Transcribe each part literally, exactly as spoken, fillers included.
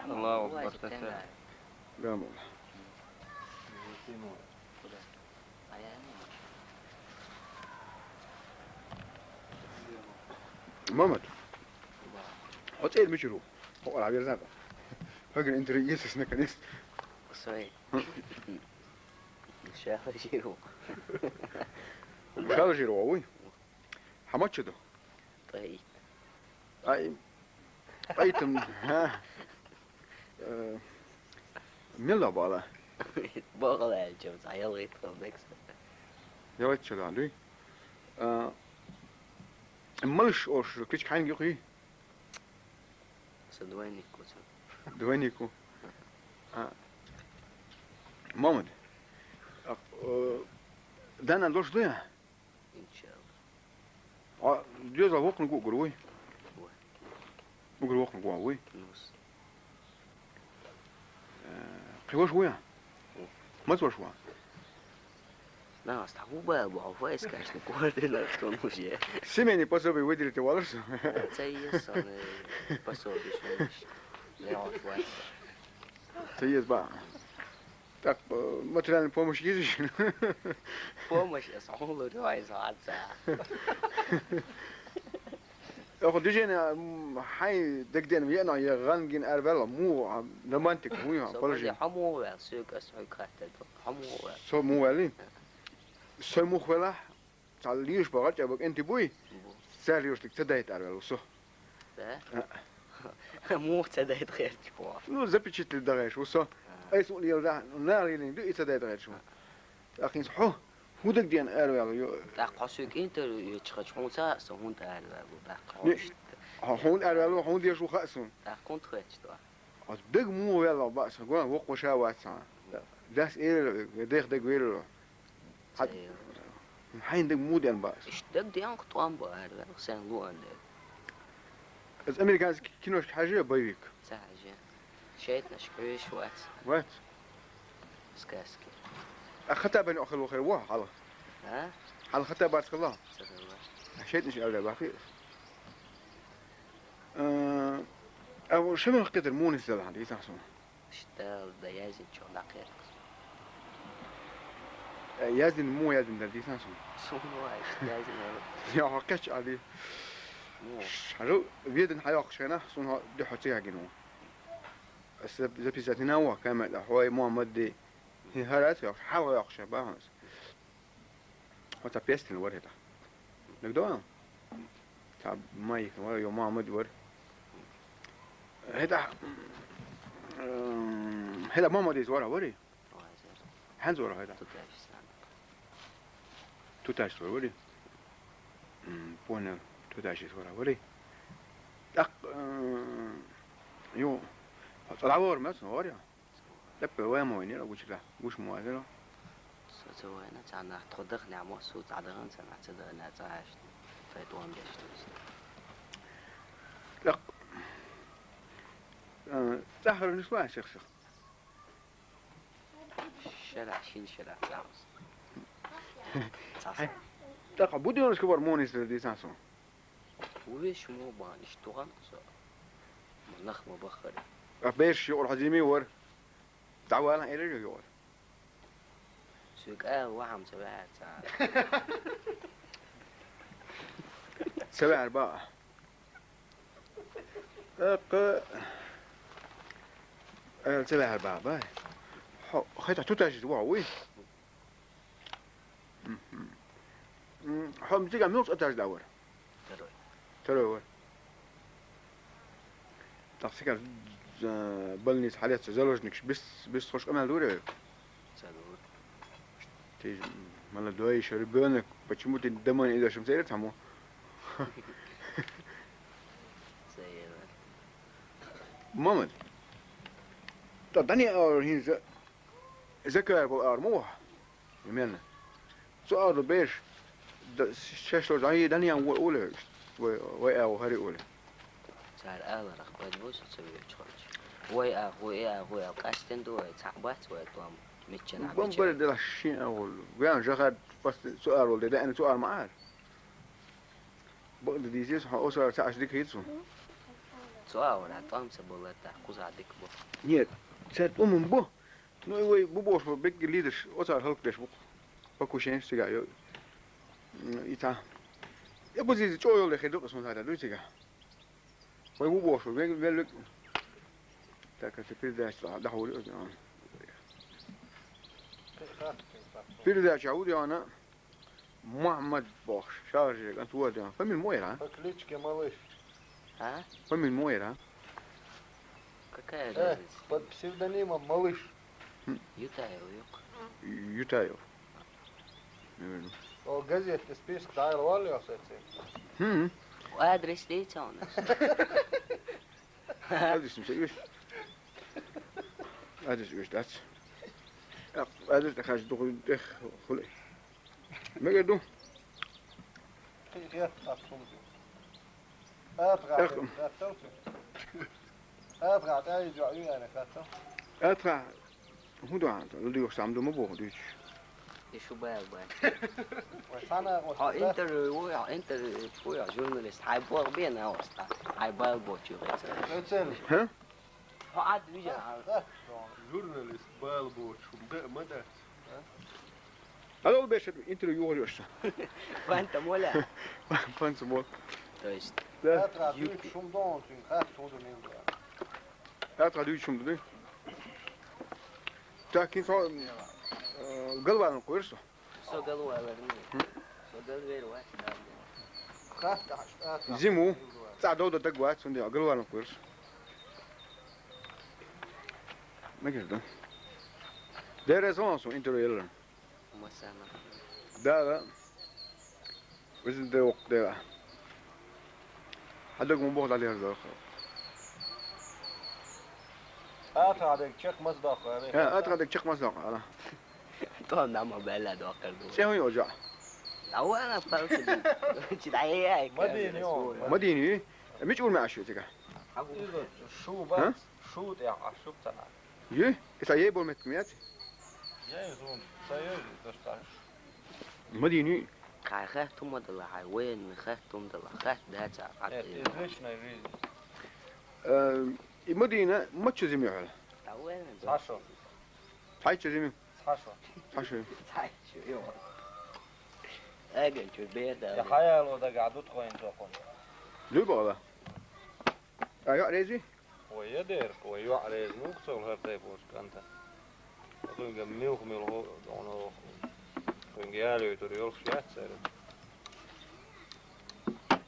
Аллаху акбар, таса. Гамул. Мамад. Оцел мичуру. Хо, а верзан. Хагин интервью есть, наконец. Сой. Шалжиру. Шалжиру, уй. Хьамачча ду? ТӀаит. Ай, тӀаитам, хӀа? Э, мила бала? Богъал аьлча, цхьа ялгӀит хила декса. ЯлгӀит чу дан дуй? Э, малыш ош, кличка хьайнга юкъи? Со двойник ку цо. Двойник ку. А. Мамад. А, э, дана дош дуя? Иншалла. А, деза вокна гу гур вуй? Вуй. Угр вокна гу вуй? Нус. Э, кхи ваш вуя? Ву. Мац ваш ва? На, ас таху бал бу, фа искаш на координат, что он уже. Семейный пособие выделите валаш? Ца ес, он, э, пособие, что он уже. Не, он хватит. Ца ес ба. Так, э, материальная помощь есть ещё? Помощь, я сам говорю, ай, за отца. Охо, движение, м, хьай дагден вена, я гангин арвела, му, а, романтик, му, я, Со положи. Вале, хьо му вел, су кас хьо катта, хьо му вел. Со му вели? Со му вела? Цхьа леш багӀар чӀа бакӀ энти буй? Бу. Цар лешлиг ца дайта арвел со. Да? А. Му ца дайта херч бу. Ну, запечатлить дагӀеш ву со. А. Айс у лел да, на лелин ду, и ца дайта херч ву. А. ТӀаккха хӀинца хьо, хӀу дагден арвел ю? ТӀаккха хьо суьг интервью ечу хачу, хьуна ца а со, хӀунда арвел ву, тӀаккха хьо Не, иштта. Хьо хӀунда арвел ву, хӀунда еш ву хаьа суна. ТӀаккха хӀунда хеташ ду? Ас даг му велла баъса гон, воккхуша вац хьан. Дас эр, дех даг велла. Хьад-, Ца эр. Хьайн даг му ден баъса. Иш даг ден тӀом бу ара вел, сен луан ден. Аз американский киношка хьажи боевик. Ца хьажи. Шайтнаш хьуьйш вац. Вац. Сказки. А хата бен охир вохир во хьал. А? Хьал хата бац хала. Ца хала. Шайтнаш алда бахи. Э, а во шамил хкетер мунис дала хьан, дийсан суна. Иштта да язин чу дакъеркас. Э, язин му язин дала дийсан суна. Суна ва иштта язин ала. Я хаккач али. Му. Шару веден хьайох шена, суна духу цига гину. Ас записать на ва, камера, хой, Мухаммад ди. Хи харат, я хьал йох ше, баханс. Хьо ца пестина вар хӀета. ДагадогӀал? Ца майк вара, йо Мухаммад вар. ХӀета, м, хӀета Мухаммад из вара, вари? ХӀанз вара хӀета? Туташ вара, вари? М, понял. Туташ из вара, вари? Так, м, йо, цӀа вар мес, вари? Таппа вай мо вайнира гучула, гуш мо вайнира. Со ца вайна, цхьа нах тхо даха нах мо су, цхьа дахана, цхьа нах ца дахана, цхьа хьашт. Тхай тӀом деш тус. Так. Э, цӀахар ниш вай ших ших. Шара, шин шара, цӀамс. Цхьа са. Так, будёнышка вар монис дийсан су. Увеш мо бан, иштта гӀан со. Ма нах ма баххара. А берш юкъур хьазими вар. ДӀавала эрер юкъур. Суьга вахьам ца вехьар ца. Ца вехьар ба. Акъ, э, ца вехьар ба, ба. Хьо, хета туташ из вахь, уй? Мгм. М, хьо мзига муьлш этаж да вар? Второй. Второй вар. Так, сикар, э, больница хьалец заложникаш бис, бис хош къамел дуре? Ца дур. Ты же молодой ещё ребёнок, почему ты домой не идёшь? Ца ират хьаму? Ца ират. Мамад. Та дани ар хин за-, закар бол ар му. Именно. Цу аду беш, да, шешло жан дани ан уле, вай, вай ау хари уле. Цар аларах бад бу со ца вечхоч. Вай а, вай а, вай а, къастен ду вай, цхьа бац вай тӀом, миччан а Бам миччан. Бара дела шин агул. Вян жахад пас цу арул де, да ан цу ар ма ар. Бакъда дийзес, хьо осар ца аш дика хийца су. Цо а вара, тӀом ца болла, тӀаккха кхуза дика бу. Нет, цаьрга тӀом бу. Ну, и вай бу бохуш бу, бегги лидерш, оцар хӀаллакдеш бу. Покушение цигахь йо. М, и цхьа. Я бу зизи чӀогӀа йолу хир ду-кх, сан хьайда дуй цигахь. Вай бу бохуш бу, вел-, вел-, вел-, Так, а цу передача дӀахьур ю. Передача хӀу де вана? Мухьаммад бохуш, шаржа кӀант ву де вана. Фамилия мо яра? По кличке Малыш. А? Фамилия мо яра? Какая Э, разница? Под псевдонимом Малыш. Ютаев юкъ. Ютаев. Наверное. О, газетка список дӀайла валлехь сеци. Хм. Адрес дийца у нас. Адрес ца оьшу. Адрес оьшу дац. Адрес тӀе хьажа дукха тӀех хуьлу. Мегар ду? Кхин хетта хаттар ду. АтгӀа Эх. Хаттар ду. АтгӀа тӀаьхьа йижа ю аьлла хаттар. АтгӀа. ХӀун ду хьан, ладугӀуш цхьа ду ма боху дуьйцуш. И шу баьл бай. Вай цхьана а Хьо интервью ву, хьо интервью ву, хьо журналист, хьайн боху бен а оста. Хьайн баьл боцу юкъе ца. Эцел. ХӀа? Хьо Ӏад вижа. Журналист баьл боцу, хӀума да а ма дац. Алол бешат интервью югӀур ю аша. Фанта моля. Фанта мол. То есть. Да. Атра дуьйцу шум дон цуьнга, хатта хӀун ду мила. Атра дуьйцу шум ду, ди? Так, кин со, э, галвалан кхуьрсу. Со галвалар ма. Со галвер вац, да. Хатта аш, атра. Зиму. ЦӀа дода даг вац, цунде галвалан кхуьрсу. Мегар ду. Дера сон су интервью еллар. Масана. Да, да. Везде вокх дера. Хьан даг мун боху дӀадер доху. Атра даг чекх мас доху, ара? Э, атра даг чекх мас доху, ара? То нама белла дохкар ду. Се хӀун йо жа? Давана палки. Чи дӀаяй. Мадин ю. Мадин ю? Мича ур меаш ю цигахь? Иза шу бац, шу тӀехь Ӏаш шу ца Ӏаш. Ю? И сан ей бо меттиг меца? Ей зун, сан ей, даш таш. Мадини? Хай хаттум дала, хай военный хаттум дала, хатта даца. Нет, из личной жизни. Э, и Мадина, мачча зими хьала? Цхьа шо. Цхьайча зими? Цхьа шо. Цхьа шо. Цхьайча, йо. Ага, чу беда. Я хаяло дага дут хойн токон. Дуй бала. А я рези? Вай я дер, вай юьхь реза мух цо хӀара тайпа волчу кӀанта. Кхуьнга милх-милх оно, кхуьнга ялойтур йолуш яц цара.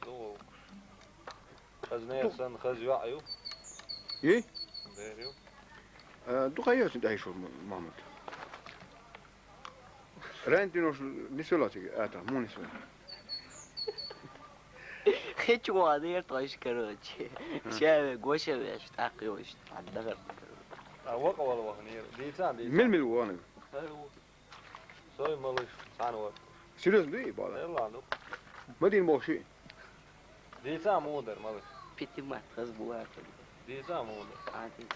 Ду вовкуш. Хаза нер санна, хаза юьхь ю. И? Дер ю. Э, ду хай йоцу дайшур, Махмуд. Ран динош нисвелла цига, ата, муха нисвелла? Хи чу ван дер тхойш, короче. Ша ве, Гоша веш, тӀаккха йош, тӀаддахар. А вакъа вала вахнера. Дийцан, дийцан. Мил-мил вахнера. Сой малыш, цхьана вара. Серьёзно дуй и бала? Элла ду. Мадин боху ши? Дийца муха дара, малыш? Питимат хаза була. Дийца муха дара? А, дийца.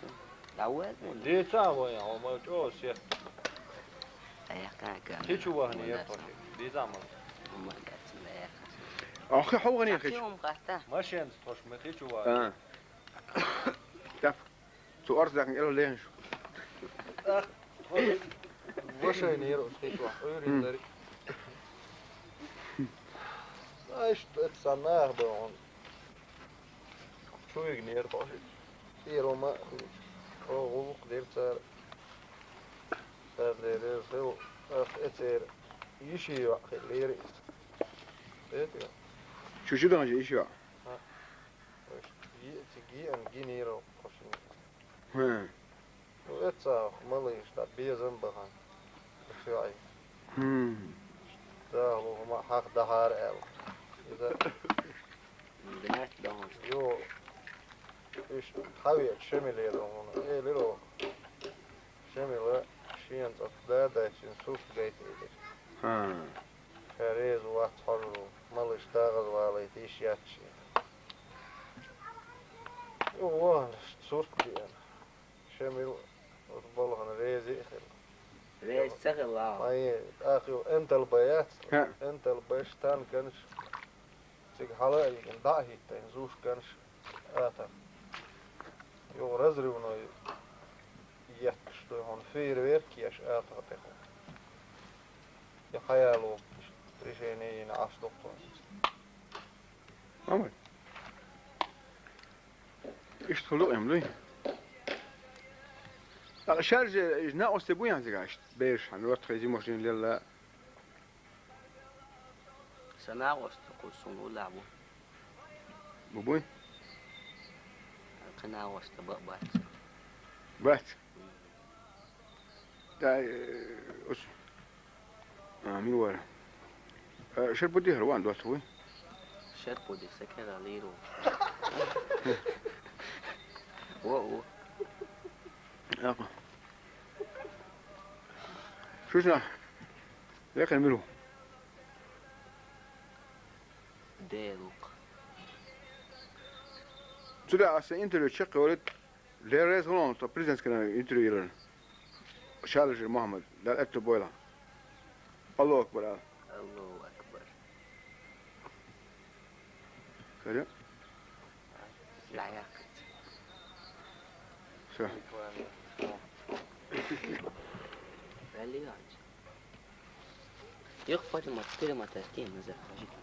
Да вай муха дара? Дийца вай, хьо ма чӀо сет. Аяхка ка. Хи чу вахнера тхо ши? Дийца малыш. Ма кацна аяхка. Ахи хьо вахнера хи чу? Машенца тхо ши ма хи чу вахнера. А. Тап. Цу арцдаккхина элла лехаш. Вашайна яра оцу хи чохь, Ӏуьйрина лари. Ай, что это самая была он. Чуйга нера тхо. Первый ма, о, гӀуллакх дира цара. Цара дерриг хила, ас эцера йиши йоӀ хилира иза. Эти? Чу чу дан йиши йоӀ? А. Вай цига еана гинийра оха шуна. ХӀа. Ну, эццахь малыш дӀа безам бахана. Шуьйа. ХӀм. ДагӀа хӀума хьаха дахьара аьлла. Иза Гнать дохуш. Йо, иштта хьавеача Шемиле дохуна. Элира оха. Шемила шена цӀа да дайчина сурт гайта элира. ХӀа. Ша реза вац хьожур ву, малыш дагӀаза валийта йиш яц шена. Юха вахана сурт деана. Шемил оцу балхана реза а хилла. Реза ца хилла? Ай, тӀаккха юха Н Т Л Б яц? ХӀаъ. Н Т Л Б-ш танканаш. Цига хьала а йигина, дӀа а хӀиттайна, зуш ганаш атагӀа. Юха разрывной етташ ду хьуна, фейерверк еш атагӀа тӀехула. Я хьаяло, решение йина Ӏаш дохтур. Амай. Иштта хӀуллакх ам дуй? А шарже, иш накъосте буй хьан цига иштта? Бераш хьан, ротхай зимошнин лелла. Са накъост кху сун уллахь бу. Бу буй? Кхин накъост ба-, бац. Бац? М. Да, э, ус. А, мила вара. Э, шер пуди хӀара ван доцу вуй? Шер пуди, са кера лийру. Во, во. Акъа. Шушна. Лекхе миру. Делук. Цура аса интервью чекхъевлит. Леррес гӀулон, со президентский интервью йиларна. Шалажи Мухьаммад, Дала аьтту бойла. Аллаху акбар, ала. Аллаху акбар. Кара? Ла яккхац. Всё. Вали ач. Юх, пойдем, пойдем, отойдем, назад, пожалуйста.